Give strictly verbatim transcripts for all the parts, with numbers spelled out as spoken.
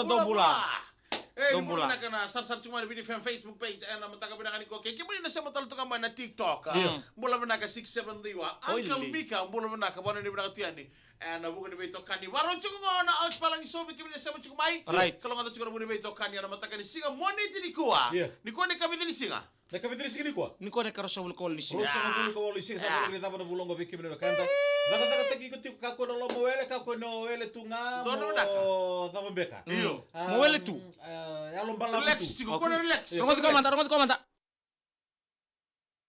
Dou bula. Dou bula. E, ni bula vinaka na sarasara tiko mai na Viti F M Facebook page, e, na mataka vinaka nikua. Kei kemuni na sema tale toka mai na TikTok. Io. Bula vinaka six seven Liwa. Oi, Uncle Mika, bula vinaka, vakanuinui vinaka tu yani. E, na vuku ni veitokani. Varau tiko qo na Ouch Palagi Show, vei kemuni na sema tiko mai. Right. Kalougata tiko na vuku ni veitokani, e, na mataka ni siga Moniti nikua. Io. Nikua na ikavica ni siga? Na ikavica ni siga nikua? Nikua na ikaruasagavulu ka walu ni siga. Ruasagavulu ka walu ni siga, sa, ah, voleka ni cava na vula oqo vei kemuni na wekada. Cakacakataki iko tiko, kakua ni lomawele, kakua ni wele tu ga. Donu vinaka. Mo cava beka. Io. Ah, mo wele tu. Ah, yalo balavu tu. Relax tiko, okay. Kua ni relax. Rogoci ko mada, rogoci ko mada.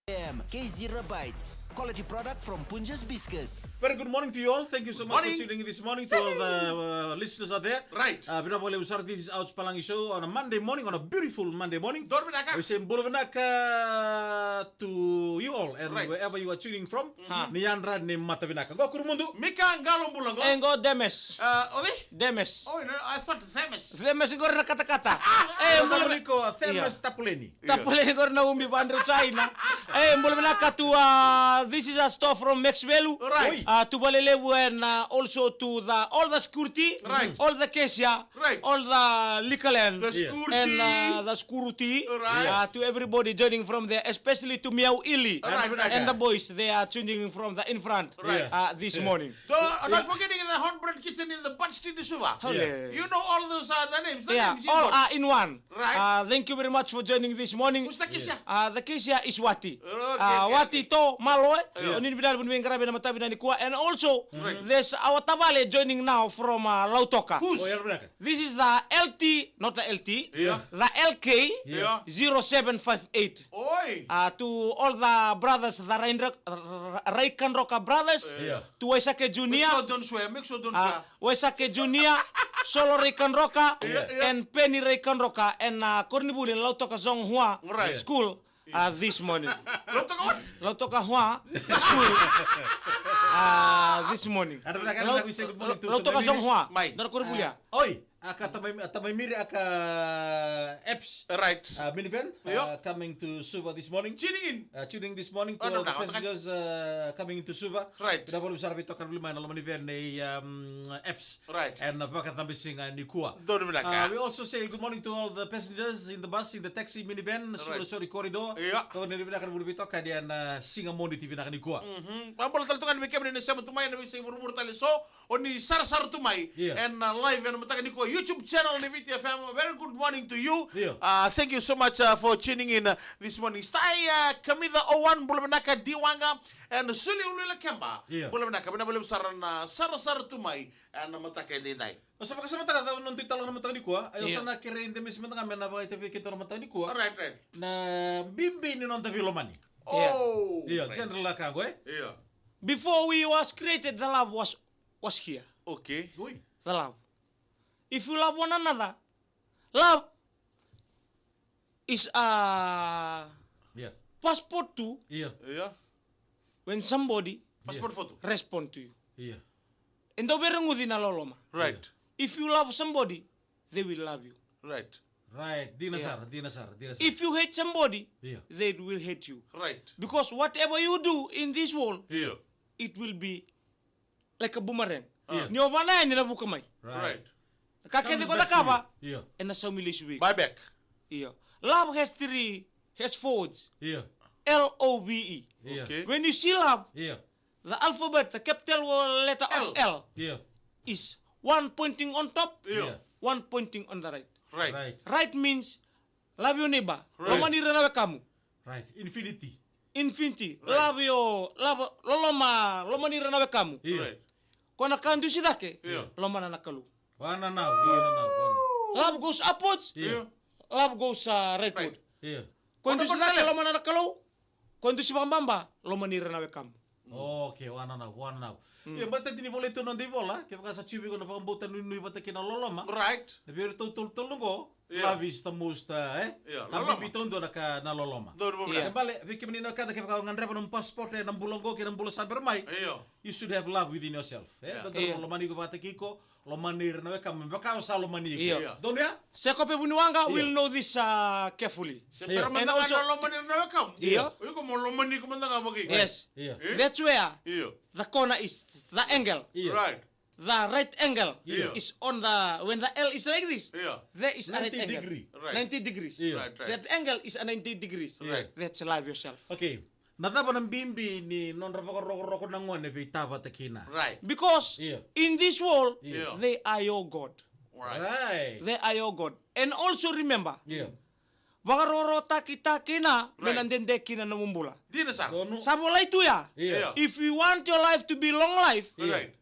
M K Zero Bites, quality product from Punjas Biscuits. Very good morning to you all. Thank you so much for tuning in this morning to all the, uh, listeners out there. Right. Uh, vinaka vakalevu sara, this is Ouch Palagi Show on a Monday morning, on a beautiful Monday morning. Donu vinaka. We say bula vinaka to you all and wherever you are tuning from. Ni yadra ni mata vinaka. Qo Kurumudu. Mika, qalo bula qo. E qo Demes. Uh, o cei? Demes. Oh, no, I thought Themis. Themis qori na katakata. E, bula vinaka. Themis Tapuleni. Tapuleni qori na ubi vadreu China. E, bula vinaka tu, uh, this is a store from Max Value. Right. Uh, tu Valelevu and, uh, also to the, all the security, right, all the cashier, right, all the liquor land, the security, and, uh, the security. Right. Uh, to everybody joining from there, especially to Miau Ili, right, right, and the boys, they are tuning in from the in front, right, uh, this morning. Don't, not forgetting the Hot Bread Kitchen in the Butt Street in Suva. Hale. You know all those are the names. The names you all know are in one. Right. Uh, thank you very much for joining this morning. Who's the cashier? Uh, the cashier is Wati. Okay, uh, okay, Wati okay. To Maloe. Yeah. O ni vinaka ni veiqaravi ena mataka vinaka nikua. And also, right, there's our tavale joining now from, uh, Lautoka. Who's? Oh, yeah, yeah. This is the L T, not the L T, yeah, the L K, yeah, zero seven five eight. Oi. Uh, to all the brothers, the Raindra-, R-, R-, Raikadroka brothers, yeah, to Waisake Junior. Make sure don't swear, make sure don't swear. Waisake Junior, Solo Raikadroka, yeah, yeah, and Penny Raikadroka, and, uh, koronivuli na Lautoka Zonghua, right, School, uh, this morning. Lautoka what? Lautoka Hua School, uh, this morning. Lau-, Lautoka Zonghua. Mai. Dara koronivuli ya. Oi. Aka Tamai, Tamai Miri, aka Eps. Right. Uh, minivan, uh, coming to Suva this morning. Tuning in. Uh, tuning this morning to all the passengers, uh, coming into Suva. Right. Vinaka vakalevu sara veitokani voli mai na loma ni van nei, um, Eps. Right. Ena vakacabasiga nikua. Donu vinaka. Uh, we also say good morning to all the passengers in the bus, in the taxi, minivan, Suva Sori corridor. Io. Donu vinaka na vuli veitokani ena siga Moniti vinaka nikua. Mhm. Vakabula tale tu ga yani vei kemuni na sema tu mai ena veiyasai vuravura tale so. O ni sarasara tu mai. Io. Ena, uh, live ena mataka nikua YouTube channel ni Viti F M. Very good morning to you. Io. Uh, thank you so much, uh, for tuning in, uh, this morning. Stai, uh, Kamica Owan, bula vinaka Diwaqa. Ena Suli Uluilakeba. Io. Bula vinaka, vinaka vakalevu sara na sarasara tu mai ena mataka edaidai. O sa vakasamataka cava na noda italanoa na mataka nikua. Io. Io, sa na kerei Demesi mada ga me na vakaitavi vei keitou na mataka nikua. Right, right. Na bibi ni noda veilomani. Oh, io, right. General laka qo, e? Io. Before we was created, the love was was here. Okay. Oi. The love. If you love one another, love is a, yeah, passport to, yeah, yeah, when somebody, passport photo, respond to you. Yeah. E dau veireguci na loloma. Right. Yeah. If you love somebody, they will love you. Right. Right. Dina sara, dina sara, dina sara. If you hate somebody, yeah, they will hate you. Right. Because whatever you do in this world, yeah, it will be like a boomerang. Ah. Ni o vana yani ena vuka mai. Right. Right. Na ka kece ko cakava, io, ena saumi lesu vei iko. Buy back. Io. Love has three, has four Gs. Io. L O V E. Io. Okay. When you see love, io, the alphabet, the capital letter of L, io, is one pointing on top, io, one pointing on the right. Right. Right. Right means love your neighbor. Right. Lomani ira na wekamu. Right. Infinity. Infinity. Right. Love your, love, loloma, lomani ira na wekamu. Io. Right. Ko na ka dusi cake, io, lomana na Kalou. Wananau, wananau, wananau. Love goes upwards, io, love goes, uh, rightward. Right. Io. Ko dusi cake, lomana na Kalou. Ko dusi vakababa, lomani ira na wekamu. Okay, wananau, wananau. Mm. Io, baleta ni volai tu na noda ivola, kevaka sa tiko vei iko na vakabauta nuinui vata kei na loloma. Right. Na vei iratou tolutolu qo, yeah, love is the most, uh, eh? Yeah, ka loloma. Bibi taudua na ka na loloma. Donu vinaka. Yeah. Kena ibalebale, vei kemuni na wekada, kevaka o gadreva nomu passport ena bula qo kei na bula sa bera mai. Io. You should have love within yourself, eh? Yeah. Dodonu, yeah, lomani iko vata kei iko, lomani ira na wekamu me vaka o sa lomani iko. Io. Io. Donu ya? Sekope Vuniwaqa, io, will know this, uh, carefully. Se bera mada ga na lomani ira na wekamu. Io. O iko mo lomani iko mada ga vakaiko. Yes. Io. Eh? That's where, io, the corner is, the angle. Io. Right. the right angle Yeah. is on the, when the L is like this, Yeah. there is a right ninety angle. degree. Right. ninety degrees. Yeah. Right, right. That angle is a ninety degrees. Right. That's love yourself. Okay. Na cava na bibi ni nodra vakarokoroko na gone vei ta vata kina? Right. Because Yeah. in this world, Yeah. they are your God. Right. Right. They are your God. And also remember, Yeah. vakarokorokotaki ta kina me na Right. dede kina na nomu bula. Dina sara. Donu. Sa volai tu ya. Yeah. Yeah. If you want your life to be long life, Yeah. Right.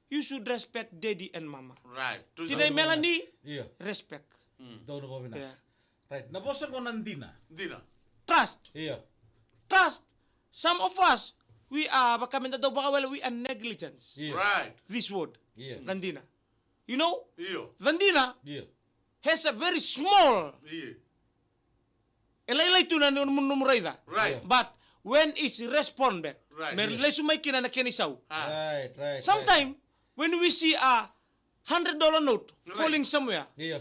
you should respect daddy and mama. Right. Tu Tinai sa- Melanie, Yeah. respect. Donu vavina. Yeah. Right. Na vosa qo na dina. Dina. Trust. Yeah. Trust. Some of us, we are, vaka me da dau vakawele, we are negligence. Yeah. Right. This word. Yeah. Na dina. You know? Io. The dina Yeah. has a very small. Io. E lailai tu na nomu, nomu raica. Right. Yeah. But when is respond back? Right. Me Yeah. lesu mai kina na kena isau. Ah. Right, right, right. Sometime, when we see a hundred dollar note Right. falling somewhere, Yeah.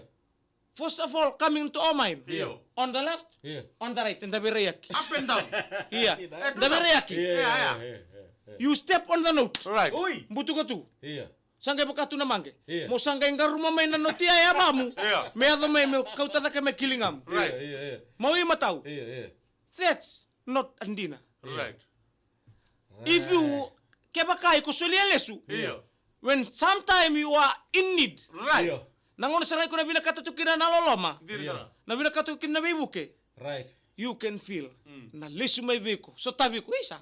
first of all, coming to our mind, Yeah. on the left, Yeah. on the right, and the very yaki. Up and down. Yeah, Yeah. the very yaki. Yeah, Yeah, yeah, yeah. yeah, yeah, yeah. You step on the note. Right. Oi. Butuka tu. Yeah. Sa qai vaka tu na maqe. Io. Mo sa qai qaruma mai na noti ya e yavamu. Io. Me yaco mai me kauta cake mai kiligamu. Right. Io, io, io. Mo imatau. Io, io. That's not a dina. Right. If you, kevaka iko solia lesu. Io. When sometime you are in need. Right. Io. Na gauna sara iko na vinakata tu kina na loloma. Dina sara. Na vinakata tu kina na veivuke. Right. You can feel. Mm. Na lesu mai vei iko. Sotavi iko. Isa.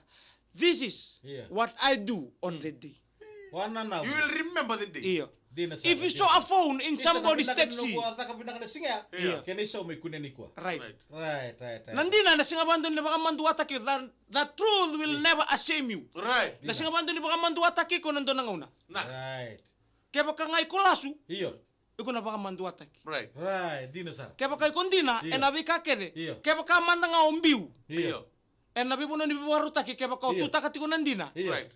This is Yeah. what I do on that day. Wanana. You will remember the day. Io. Dina sara, If you dina saw a sara. phone in Isa na somebody's vinaka ni taxi. noqu a caka vinaka na siga ya. Io. Kena isau mai kune nikua. Right. Right. Right, right, right. Na dina na sega vakadua ni vakamaduataki iko. The, the truth will Yeah. never ashames you. Right. Na Dina. sega vakadua ni vakamaduataki iko na dua na gauna. Na. Right. Kevaka ga iko lasu. Io. Iko na vakamaduataki. Right. Right, dina sara. Kevaka iko dina, Io. ena veika kece. Io. Kevaka mada ga o biu. Io. Io. Ena veivanua ni veivakarautaki, kevaka o Io. tutaka tiko na dina. Io. Right.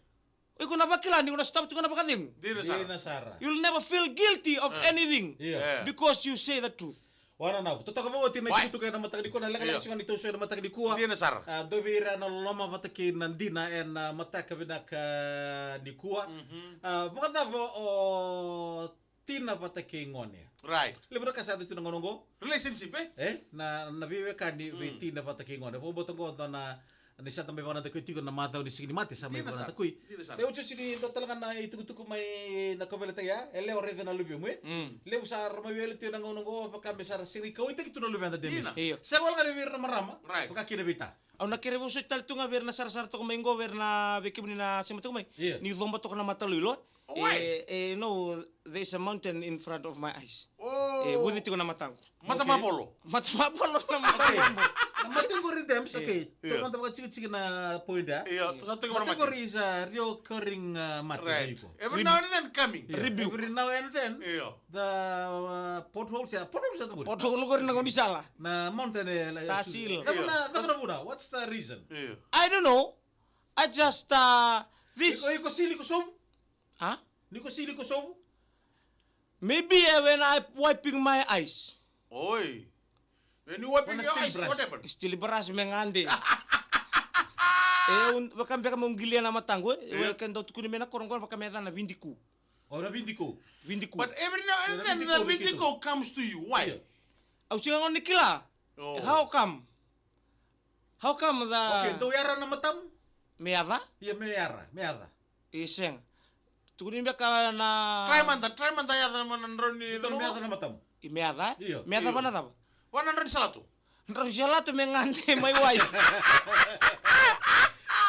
Iko na vakila ni ko na sotava tiko na vakacegu. Dina sara. Dina sara. You'll never feel guilty of Eh. anything. Io. Eh. Because you say the truth. Wanana, totoka vakaoti na Why? itukutuku ena mataka nikua, na lekaleka Io. siga ni toso ena mataka nikua. Dina sara. A, dou vei ira na loloma vata kei na dina ena mataka vinaka nikua. Mhm. A, vakacava o tina vata kei gone. Right. Levu na ka sa yaco tu na gauna oqo. Relationship, eh? Eh? Na, na veiwekani vei Mm. tina vata kei gone. Vakabauta oqo dua na, ni sa da mai vakanadakuya tiko na macawa ni Siga ni Mate, sa mai Dina sara. vakanadakui. Dina sara. Levu josi ni dua tale ga na itukutuku mai na kauveilatai ya, e lewa raica na luvemu, eh? Mm. Levu sa ra mai wele tu ena gauna oqo, vaka me sa ra sega ni kauwaitaki tu na luveda Dina. Denis. Io. Sega wale ga ni vei ira na marama, Right. vaka kina vei ta. Au na kere vosoti tale tu ga vei ira na sarasara toka mai qo, vei ira na vei kemuni na sema toka mai. Io. Ni coba toka na mataloilo. Oh, why? E, e, no, there is a mountain in front of my eyes. Oh. E, vuce tiko na mataqu. Mata Okay. mapolo. Mata mapolo na Okay. mataqu. Na mata qori Dems, Io. okay. Io. Tou mada vakatikitiki na point ya. Io, Io. tou sa tiko Mata na mata. qori is a reoccurring, uh, mata Right. iko. Every Rib- now and then coming. Io. Review. Every now and then, Io. the, uh, potholes ya, potholes ya, Pothole qori na gaunisala. Na mountain, eh, like, Tasil. Cava na, Io. cava na vuna? What's the reason? Io. I don't know. I just, uh, this Iko, iko sili ko sovu? Ha? Ni ko sili ko sovu? Maybe, uh, when I wiping my eyes. Oi. When you wiping Wanna your still eyes, brush? what happened? Still brush me gade. E, un, vaka beka me ugilia na mataqu, e. Yeah. Well, ken dau tukuni me na koro qo, vaka me ca na vidiku. O na vidiku. Vidiku. But every now and Io, na then, vidiku, the vidiku. vidiku comes to you. Why? Io. Au sega gona ni kila. Oh. How come? How come the Okay, dou yara na matamu? Me yaca? Ia me yara, me yaca. E sega. Tukuni beka na Try mada, try mada yaca na drau ni Dou me yaca na matamu. I me yaca, e? Io. Me yaca Io. vana cava? Vana drau ni salato. Drau ni salato me gade mai wai.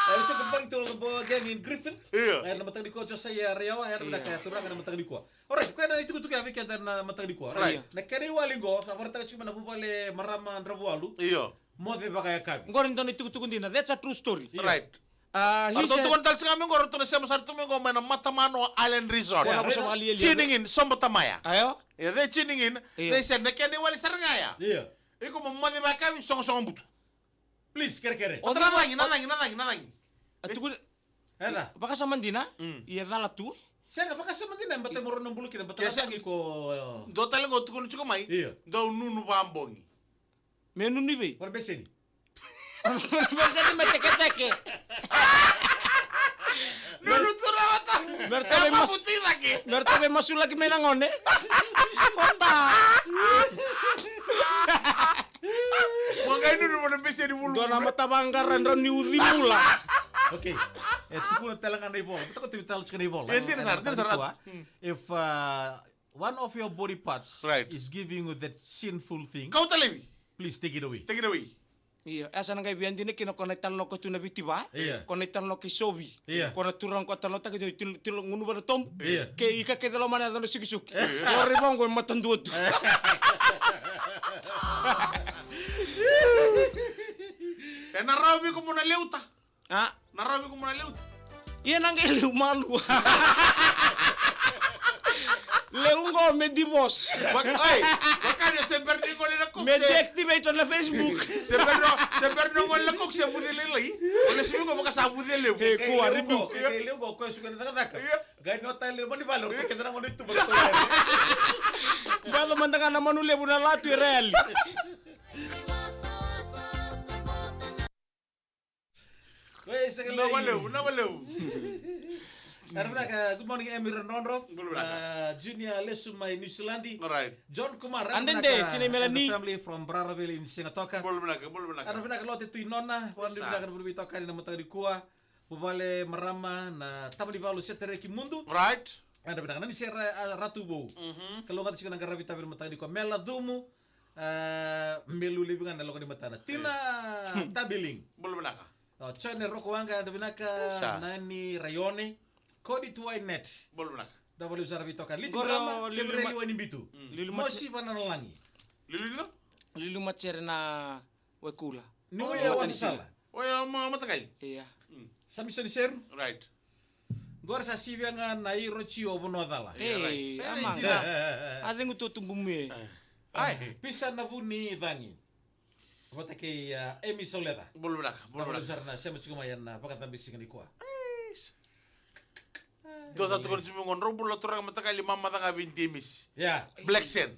I was so comparing to the boy again in Griffin. Io. E, na mataka nikua Josiah Rayawa, e, na Io. vinaka turaga na mataka nikua. Alright, koya na itukutuku ya vei keda na mataka nikua. Right. Io. Na kena iwali qo, sa vakaraitaka tiko mai na vuvale marama Dravualu. Io. Moce vakayakavi. Qori dua na itukutuku dina. That's a true story. Io. Right. Ah, he Ratou said tukuna tale tiko ga mai qo, ratou na sema sara tu mai qo mai na Matamanoa Island Resort. Ko na Yeah. vosa vakalialia. Tuning in, sobo tamaya. Ayo. Yeah, they tuning in. Io. They said, na kena iwali sara ga ya. Io. Iko mo moce vakayakavi, sogosogo butu. Please, kerekere. O Ota na cava- cagi, na cagi, na cagi, na cagi. A tukuni- Eca. Vakasama dina, Mm. ia cala tu. Sega, vakasama dina, bata mo rau na bulu kina, bata Ke na se- cagi ko Dua tale qo tukuna tiko mai. Io. Dau nunu vabogi. Me nunu i vei? Ora beseni. Beseni me teketeke. Nunu tu na mata. Mera tave mas- Mera tave masulaki mai na gone. Ota. Mo qai nunu mo na bese ni vulu. Dua na matavaqara drau ni uci bula. Okay. E tukuna tale ga na ivola. Mita ko tevi tale tiko na ivola. E dina sara, dina sara. If uh, one of your body parts Right. is giving you that sinful thing, Kauta levi. Please take it away. Take it away. Io, e sa na qai via dina kina ko na italanoa ko tu na viti va. Io. Ko na italanoa kei Sovi. Io. Ko na turaga ko talanoataki tu tilo, tilo gunuva na tobu. Io. Kei ika kece lomana yaco na sukisuki. Ko rai vaqo e matadua tu. E na rawa vei iko mo na leuta. A? Na rawa vei iko mo na leuta. Ia na qai leu malu. Leu qo me divorce. Vaka, ai, vaka ni se bera ni gole na coke, me se deactivate na Facebook. Se bera ni, se bera ni gole na coke, se vuce lailai. Ole se vei qo vaka sa vuce levu. He, kua, rebuke. Kei leu qo, kei leu qo, koya suka na cakacaka. Ia. Qai ni ota levu mani vale, ota keda na gone tu vaka. Baca mada ga na manu levu na latu e rali. Oi, sega. Vinaka vakalevu, vinaka vakalevu. Era vinaka, good morning, Emi Radrodro. Bula vinaka. Ah, Junior Lesu mai New Zealand. All right. John Kumar, era Ande vinaka, de, Tina Melanie. And the family from Braraville in Sigatoka. Bula vinaka, bula vinaka. Era vinaka Lote Tuinona, vakanuinui vinaka na vuli veitokani na mataka nikua. Vuvale, marama, na tamani valu Setereki Mudu. Right. Era vinaka, nani se ra-, a, Ratu Vou. Mhm. Kalougata tiko na qaravi tavi na mataka nikua. Mela Cumu, Ah, me lulevi ga na loka ni matana. Tina Tabiling. Bula vinaka. O, Jone Rokowaqa, da vinaka, Sa. Nani Raione. Kodi Tuwai Net. Bula vinaka. Da valevu sara veitoka. Liti Qoro Brahma, Lili Kevere Ma-, Liwa ni Bitu. Mm. Lili Mati-, Mosi Vananalagi. Lili Lili? Lili Matsere na Wekula. Ni Oh, oya Matanisi. Wasasala. Oya ma-, Matakali. Ia. Mm. Samisoni Seru. Right. Qori sa sivia ga na iro tio vanua cala. Ei, right. Ei, amaga. Tina. A cegu tu tubu mue. Eh. Ai. Pisa na vu ni cagi. Vata kei, ah, Emi Sauleta. Bula vinaka, bula vinaka. Sara na sema tiko mai ena vakacabe siga nikua. Ais. Dua sa tukuna tiko mai qo, drau bula turaga Matakali, mamaca ga vei Demisi. Yeah. Black Sand.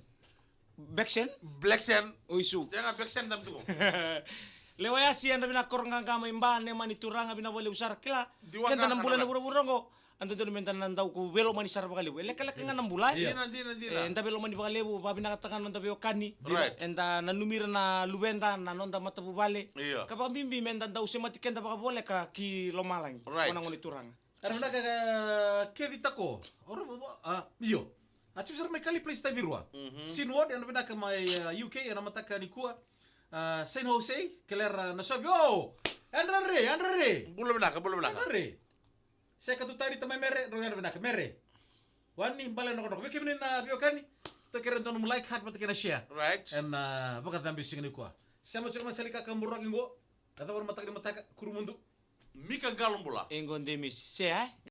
Black Sand? Black Sand. Oi, su. Sega, Black Sand dam tuko. Lewa Yasi, eda vinaka koro qaqa mai Ba, ne mani turaga, vinaka vakalevu sara kila. Diwa keda na bula na vuravura oqo. Eda dodonu meda na dau ko veilomani sara vakalevu. E lekaleka ga na bula, e? Dina, dina, dina. E, eda veilomani vakalevu, vavinakataka na noda veiwekani. Right. Eda nanumi ira na luveda, na noda matavuvale. Io. Ka vakabibi meda dau semati keda vakavoleka ki lomalagi. Right. Ko na gone turaga. Era vinaka ka Kevi Tako. Ora, ah, io. A tiko sara mai Kali Place Tavirua. Mhm. Sinward, ena vinaka mai, ah, U K, ena mataka nikua. Ah, Saint Jose, kelera na sovi. Oh! Andra re, andra re. Bula vinaka, bula vinaka. Andra re. Se ka tu tani tamai mere, ro ena vinaka. Mere. Wani, bale nokonoko. Vei kemuni na veiwekani. Tokere donu mu like, heart, vata kei na share. Right. Ena, ah, vakacabe siga nikua. Sema tiko mai Salika ka buroki qo. Ka cava na mataka ni mataka, Kurumudu. Mika Qalo bula. Eqo Demisi. Se, eh?